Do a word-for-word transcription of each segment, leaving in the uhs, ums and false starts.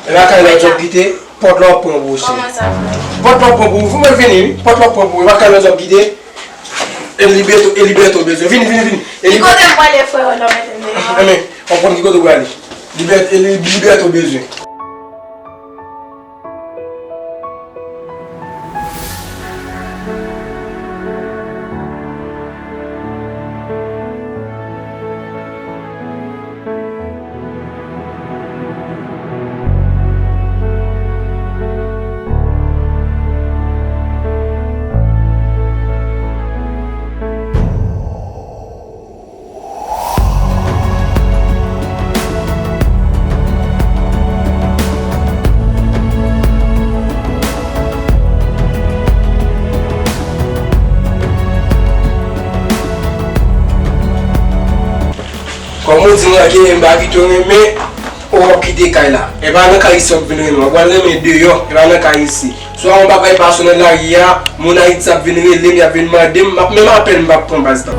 E lakay la w ap kite, pòt la w ap pran pou ou, cheri. Pòt la w ap pran pou ou, mwen vini, wi. Pòt la w ap pran pou ou, e lakay la w ap kite. E Liberto, e Liberto bezwen. Vini, vini, vini. E Liberto. Ki kote m prale, frè, w nan mete m deyò? Enben, w ap konn ki kote w prale. Liberto, e Li-, Liberto bezwen. Kòm ou di m la ke m pa kite w renmen, ou ap kite kay la. E pa nan kay isi w ap vin renmen, w ap al renmen deyò, e pa nan kay isi. Swa yon bagay pase nan lari a, moun Ayiti ap vin rele m, y ap vin mande m, m ap menm apèl m p ap pran baz la.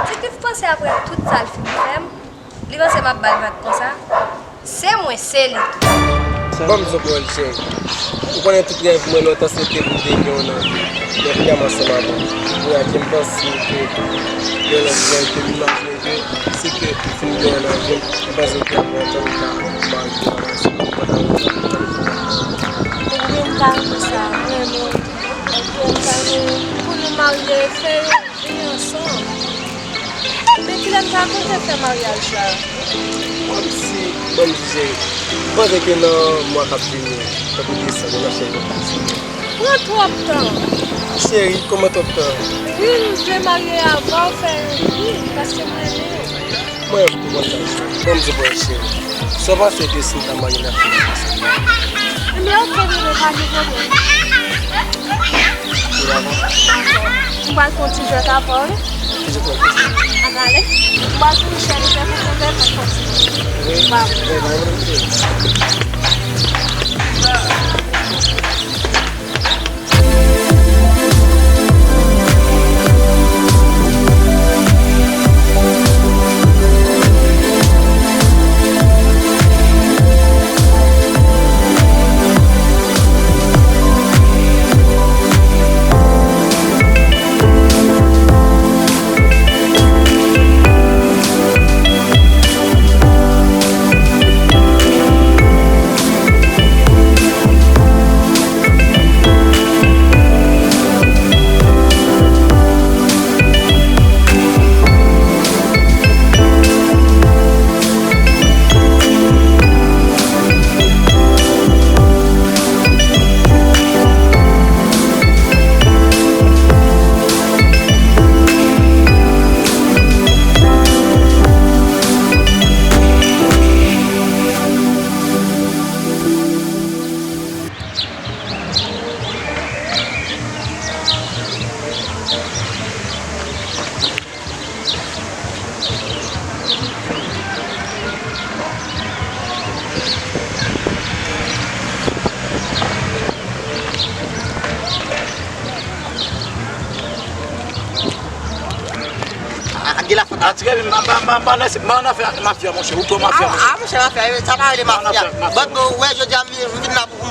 Ti Cliff panse apre tout sa l fin fè m, li panse m ap ba l vag konsa? Se mwen, se li tou. Ban m di w yon pawòl, cheri. Ou konnen tout rèv mwen lontan se te pou m te gen w nan vi m. Men kounye a m ansanm avè w. Kounye a ke m panse ke gen lòt nèg ke m imajine ke si ke ou fin gen w nan vi m, m panse ke ap gen yon tan m ka marye avè w. Ou konprann? Wi, m ta renmen sa, vrèman. Pou nou marye, fè yon vi ansanm. Men kilè n ka konte fè maryaj la? Kòmsi, ban m di cheri, m panse ke nan mwa k ap vini an, tankou desanm, nou ap fè yon ti desanm. Pran twòp tan. Cheri, kòman twòp tan? Wi, m vle marye avan w fè yon vi, paske m renmen w. Mwen menm tou konn sa, cheri. Ban m di w bagay, cheri. Sa w panse ke si m ta marye, n ap fini ansanm? Ebyen, oke, bebe, pa gen pwoblèm. Ou dakò? Dakò. M pral fè yon ti jwèt avè w, wi. Ki jwèt w ap fè? Ann ale. M pral fè yon chèn, fè pou konpè, fè kontinye. Wi. Ba. Wi, ba, wi, wi. A, a, gen la fòt. A, trè byen, m pa, m pa, m pa, m pa nan, m pa nan afè mafya, monchè. Ou twò mafya, monchè. A, a, monchè, mafya, sa pa rele mafya. Ban nou wè, jodi a, m vin la pou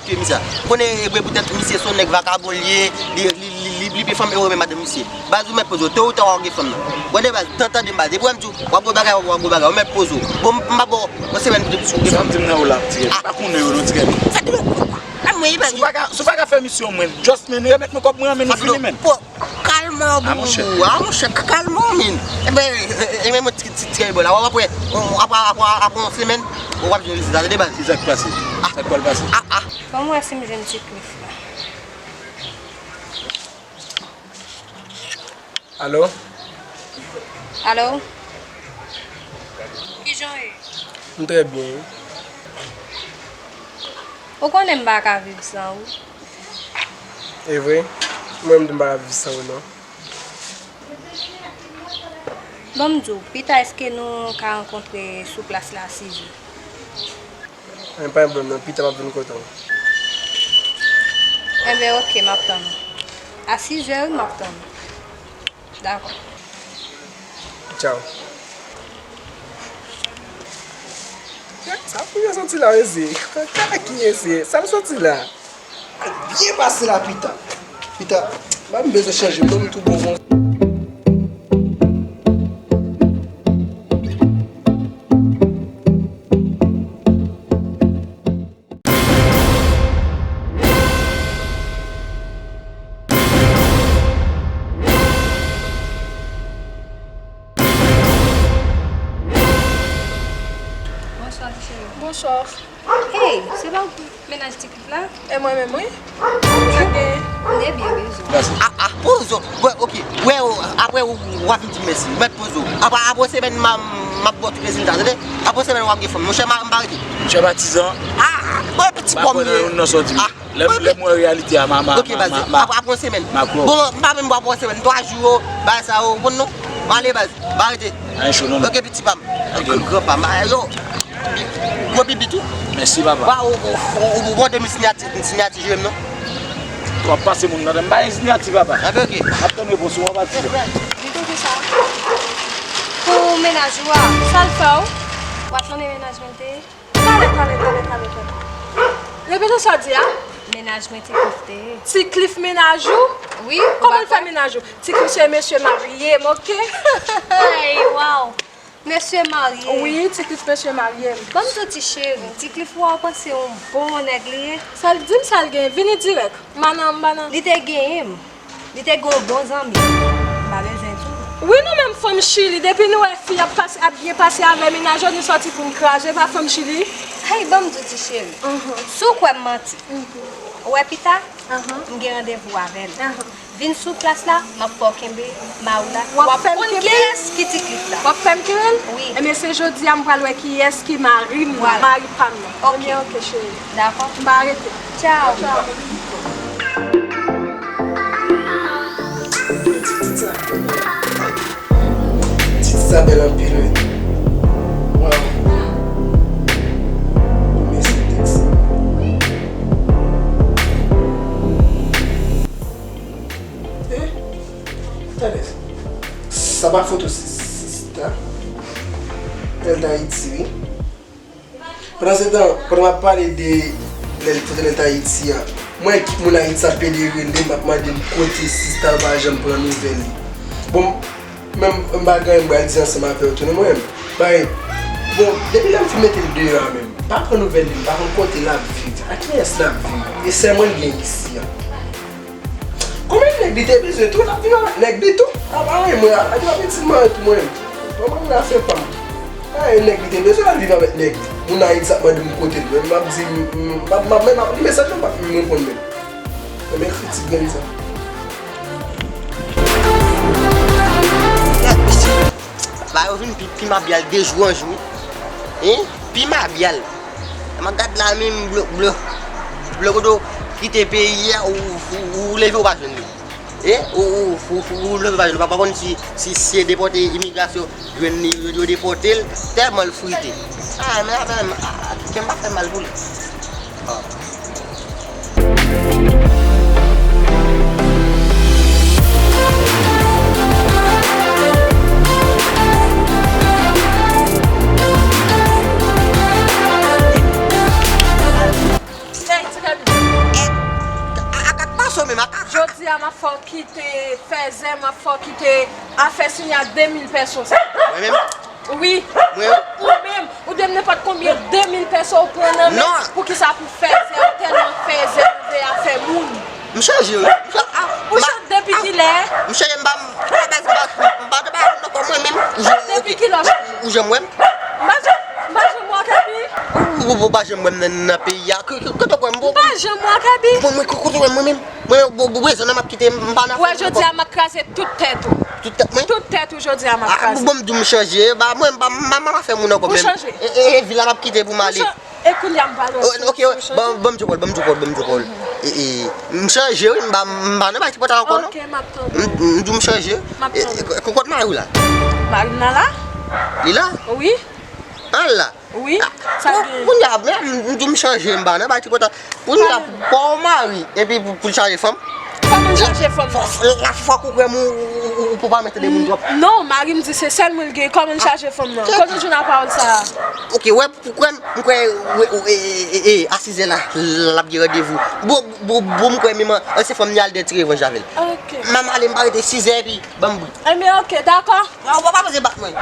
ap touye misye a. Konnen e vre poutèt misye se yon nèg vakabon li ye, li, li, li, li, li vle fanm e ou renmen madanm misye. Baz ou mèt poze w, tò ou ta w ap gen fanm nan. Gade baz, tan tande m baz, depi w wè m di w, w ap gwo bagay, w ap gwo bagay, ou mèt poze w. Bon, m pa ba w yon semèn pou te plis ou gen fanm. Sa w di m nan ou la, tirè. M pa konnen yo non, tirè. Sa ki lòt? A mwen, e pa. Si w pa ka, si w pa ka fè misyon mwen, just men, remèt mwen kòb mwen an, men nou fini, men. Kalma w, boujou. A, monchè, kalma w, min. Enben, enben, mwen ti, ti, ti, bò la, w ap wè, w ap, ap, ap, ap yon semèn, w ap jwenn rezilta, tande, baz. Ki sa k pase? Sa k pral pase? A, a. Ban m wè si m jwenn Ti Cliff la. Alo? Alo? Kijan w ye? M trè byen, wi. Ou konnen m pa ka viv san ou. E vre? Mwen menm tou m pa ka viv san ou non. Ban m di w, pita èske nou ka rankontre sou plas la a sizè? Mwen pa gen pwoblèm non, pita m ap vin kote w. Enben oke, m ap tann ou. A sizè wi, m ap tann ou. Dakò. Tchaw. Sa pou yo soti la, mesye. Kaka ki mesye. Sa l soti la. Al byen pase la, pita. Pita, ba m bezwen chanje, non, m tou bon konsa. Bonswa, ti cheri. Bonswa. Hey, se pa ou ki mennaj Ti Cliff la? E mwen menm, wi. Sa gen? M te byen bezwen w. A, a, poze w. Wè, oke. Wè, w, apre w, w ap vin di m mèsi. Mèt poze w. Apre, apre yon semèn, m a, m ap ba w tout rezilta, tande? Apre yon semèn, w ap gen fanm. Monchè, m a, m pa rete. Monchè Patizan. A, bon, piti pòm ye. Lè, lè m wè reyalite a, ma, ma, ma, ma, ma. Oke, baz. Apre, apre yon semèn. Bon, m pa menm apre yon semèn. Twa jou yo, bagay sa yo, w konn non. M ale, baz. M pa rete. Anyen cho, non, non. Oke, piti pa m. Oke, granpa m. Yo. Gwo pipi tou. Mèsi, papa. Wa, ou, ou, ou, ou mande m siyati, siyati jwe m non. W ap pase moun nan, m pa gen siyati, papa. Anben, oke. M ap tann repons ou, w ap pati. Li te di sa. Pou mennaj ou a, sa l fè w? W ap tann mennaj mwen te ye? Talè, talè, talè, talè, talè. Repete sa w di a. Mennaj mwen Ti Cliff te ye. Ti Cliff mennaj ou? Wi. Kòman l fè mennaj ou? Ti Cliff se mesye marye m, oke? Hey, wow. Mesye marye. Wi, Ti Cliff mesye marye m. Ban m di w ti cheri, Ti Cliff ou a w panse yon bon nèg li ye? Sa l di m, sa l gen, vini dirèk. M pa nan, m pa nan. Li te genyen m. Li te gen yon bon zanmi. M pa bezwen di w. Wi, nou menm fanm Chili, depi nou wè fi ap pase, ap byen pase avè mennaj yo, nou sòti pou n kraze, pa fanm Chili? Hey, ban m di w ti cheri. Si w kwè m manti, ou wè pita, m gen randevou avè l. Vin sou plas la, m ap fè w kenbe mari w la. W ap konn kiyès ki Ti Cliff la. W ap fè m kenbe l? Wi. Ebyen, se jodi a m pral wè kiyès ki mari m nan, mari pa m nan. Ebyen, oke, cheri. Dakò. M pa rete. Tchaw. Tchaw. Ti sa bèl anpil, wi. Waw. Mesye tèks. Eh, tande. Sa pa foto si-, si-, sista. Lè l t Ayiti, wi. Pandan se tan, pandan m ap pale de lè l foto lè l t Ayiti a, m wè ekip moun Ayiti ap pede rele m, ap mande m kote sista, yo pa janm pran nouvèl li. Bon, menm m pa gen anyen m pral di ansanm avè w tou non, mwen menm. Paske, bon, depi lè m fin mete l deyò a menm, m pa pran nouvèl li, m pa konn kote l ap viv, ak kiyès l ap viv, e sè mwen l gen isi a. Konbyen nèg li te bezwen tou, l ap viv avèk nèg li tou. A pa anyen, mwen, a, a, a, ti mwen tou, mwen. Bon, mwen, afè pa m. A, e nèg li te bezwen, l al viv avèk nèg li. Moun Ayiti ap mande m kote l. Mwen, m ap di, m, m, m ap, m ap, m ap, mesaj yo, m p ap menm reponn menm. Mwen, men kritik grenn sa. Ba yo vin pi, pi mabyal de jou an jou, wi. Hein? Pi mabyal. Mwen gad la menm blok, blok. Lè kote w kite peyi a, ou, ou, ou leve ou pa jwenn li. E, ou, ou, ou, ou, ou leve ou pa jwenn li. Ou pa, pa konn si, si, si se depòte imigrasyon jwenn li, yo, yo depòte l, tèlman l frite. A, men, men, men, a, kè m pa fè mal pou li. A. Hey, ti Gaby. A, a, a, pa sou menm, a, a, a. Jodi a, m ap fè w kite fèzè, m ap fè w kite afè sinyal de mil pèso sa. Mwen menm? Wi. Mwen? Ou menm, ou de nenpòt konbyen de mil pèso ou pran nan men, non. Poukisa pou fèzè, ou tèlman fèzè, ou vle afè moun. M chanje, wi. M cha-, a, ou ma-, chanje depi a, kilè? M chanje, m pa, m pa, m pa, m pa, m pa, m pa, mwen menm. Depi kilè w chanje? Ou janm wè m? M pa janm, m pa janm wè w, Gaby. Ou, ou, ou pa janm wè m nan, nan peyi a. K-, k-, kote w kwè m, bon? M pa janm wè w, Gaby. Mwen, mwen, kote w kwè m, mwen menm? Mwen, bon, bon, bon, prezan nan m ap kite, m pa nan. Wè, jodi a, m ap kraze tout tèt ou. Tout tèt mwen? Tout tèt ou, jodi a, m ap kraze. A, bon, m di w m chanje. Ba, mwen, m pa, m pa, m pa fè moun ankò, men. Ou chanje? E, e, e, vil la m ap kite pou m ale. Ou chan-, e kounye a m pale w. O, ok, si w chanje. Ban, ban m di w pawòl, ban m di w pawòl, ban m di w pawòl. E, e, m chanje, wi, m pa, m pa nan bay tripotay ankò, non. Ok, m ap tande. M, m di w m chanje. M ap tande. E, e, kote mari w la? Mari m nan la? Li la? Wi. An la? Wi, sa gen. Kounye a, men, m, m di w m chanje, m pa nan bay tripotay. Kounye a, pou, pou w mari, epi pou, pou l chaje fanm. Kòman l chaje fanm nan? Fò, fò, la, fòk ou kwè m, ou, ou, ou, ou pou pa mete de moun twòp. Non, mari m di se sèl mwen l gen. Kòman l chaje fanm nan? Kote w jwenn a pawòl sa a? Ok, wè, pou kwè m, m kwè, wè, wè, e, e, e, e, a sizè la, l ap gen randevou. Bon, bon, bon, m kwè menm an, se fanm li al dèyè ti revanj avè l. Ok. M a m ale, m pa rete sizè, epi ban m bri. Enben, ok, dakò. Ou pa, ou pa poze bat mwen.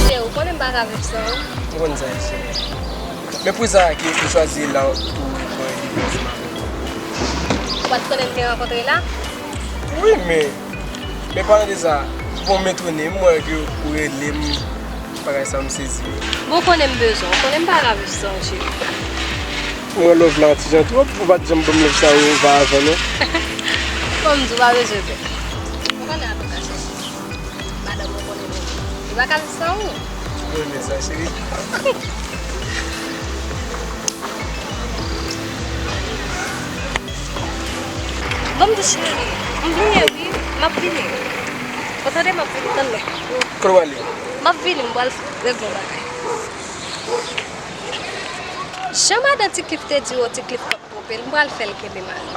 Cheri, ou konnen m pa ka viv san ou. M konn sa, cheri. Men pou sa ki ou chwazi la pou pran yon ti maten. Ou pa t konnen m te rankontre la? Wi, men, men palan de sa, bon, m etone, m wè ke ou rele m, bagay sa m sezi. Bon, ou konnen m bezwen w, ou konnen m pa ka viv san w, cheri. Mwen love la yon ti jan twòp, ou pa t janm ban m love sa yo oparavan, non. Bon, m di w pa bezwen pè. Ou konnen an tou ka, cheri. Madanm mwen konnen nou. Li pa ka viv san ou. Ou renmen sa, cheri? Bon, m di cheri, m bliye wi, m ap vini. Ou tande, m ap vini, tann mwen. Kote w ale? M ap vini, m pral regle yon bagay. Jan madan Ti Cliff te di w, Ti Cliff p ap twonpe l, m pral fè l kenbe mari l.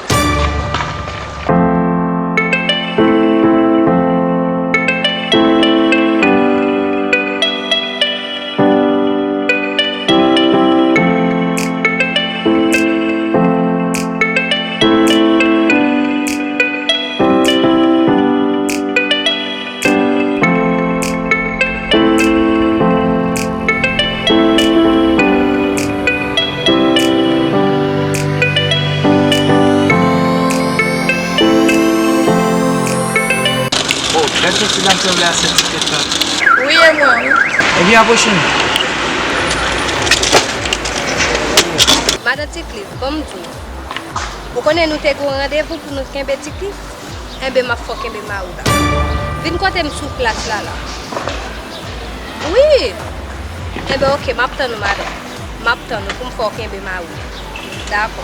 Oh, gad jan ti dam sanble a sèt ti tèt la. Wi, e mwen, wi. Ebyen, apwoche nou. Madan Ti Cliff, ban m di w. Ou konnen nou te gen yon randevou pou nou kenbe Ti Cliff? Enben, m ap fè w kenbe mari w la. Vin kote m sou plas la, la. Wi! Enben, oke, m ap tann ou, madanm. M ap tann ou pou m fè w kenbe mari w. Dakò.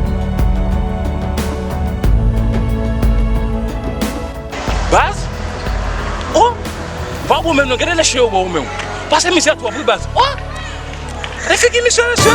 Ou menm non, gade lè chen yo ba ou menm. Pase mizè twòp wi baz. Oh! Gade figi misye mesye.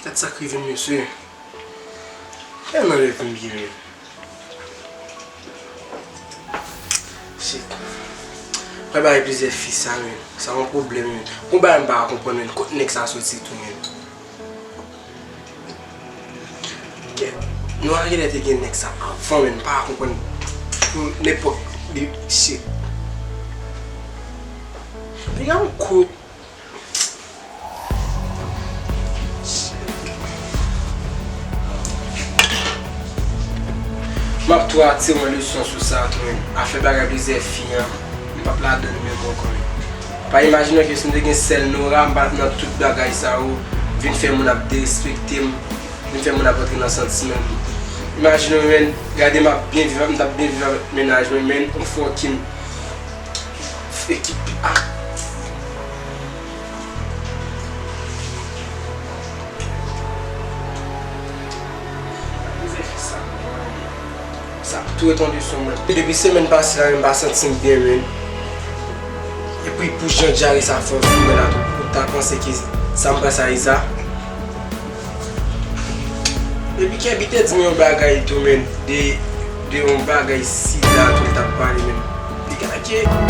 Gad sa k rive m, mesye. Gad nan lè vin byen, men. Shit. Mwen bay plizyè fi sa, men. Sa yon pwoblèm, men. Yon bagay m pa ka konprann, men. Kot nèg sa soti tou, men? Kèt. Nou a genlè te gen nèg sa avan, men. M pa ka konprann. Pou nenpòt de shit. Piga yon kou. M ap tou atire yon leson sou sa tou, men. Afè bagay plizyè fi an, m p ap ladann menm ankò, men. Pa imajine w ke si m te gen sèl Nora, m pa t nan tout bagay sa yo, vin fè moun ap derespekte m, vin fè moun ap antre nan santiman m. Imajine w, men, gade m ap byen viv, m t ap byen viv avèk mennaj mwen, men, yon fòk ki m Ekip a. Sa ap tou retonbe sou mwen. Depi semèn pase la, m pa santi m byen, men. Epi pou jan dyare sa fè m foumen la tou, ou ta panse ke sa m panse a Isa. Epi Kèbi te di m yon bagay tou, men, de, de yon bagay sida tou l t ap pale, men. Li gade.